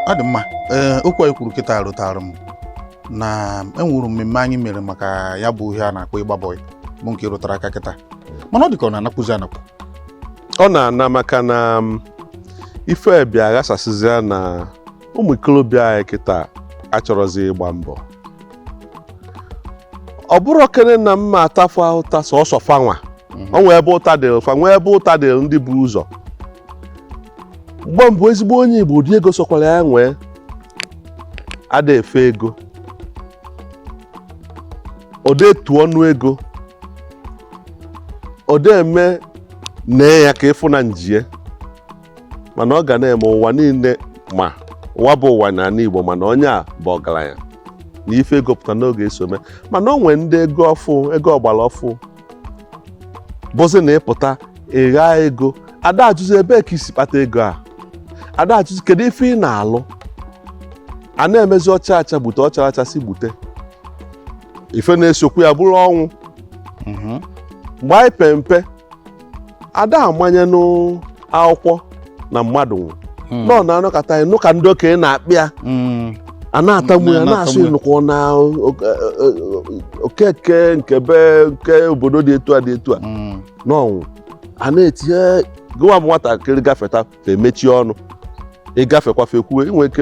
Ọ dị mma. Ee, okwu anyị kwuru kịta rụtara m na enwere mmemme anyị mere maka ya, bụ ihe a na-akpọ ịgba bọị, bụ nke rụtara aka kịta, mana ọ dị ka ọ na-anakwụzi anakwu. Ọ na-ana maka na ife bịa ghasasịzịa na ụmụ ikolobịa anyị kịta achọrọzi ịgba mbọ. Ọ bụrụ kene na mma atafụ ụta sọsọ fanwa. O nwee ebe ụta dị fa, nwee ebe ụta dị ndị bụ ụzọ. Mgbe mbụ, ezigbo onye Igbo, ụdị ego sokwara ya nwee, ada efe ego, ọ etu ọnụ ego, ọ eme nee ya ka ịfụ na njie, mana ọ ga na-eme ụwa niile, ma ụwa bụ ụwa n'ala Igbo, mana onye a bụ ọgaranya na ife ego pụta n'oge esome. Mana o nwee ndị ego ọfụ, ego ọgbara ọfụ, bụzi na ịpụta ịgha ego, ada ajụzi ebee ka isi kpata ego a, ada ajụzi kedu ife ị na-alụ. A na-emezi ọcha acha gbute, ọcha acha si gbute, ife na-esokwu ya bụrụ ọnwụ. Mgbe anyị pe mpe, ada amanye n'akwụkwọ na mmadụ nwụ nọ na-anọkọta anyị nụ ka ndị okenye na-akpị ya, a na-atamu ya, na-asụ Na-atamu ya. Ịnụkwa na okeke nke be nke obodo dị etu a dị etu a n'ọnwụ, a na-etinye gịwa bụ nwatakịrị gafeta, fa emechie ọnụ, ịgafekwa fekwuwe inwe ike.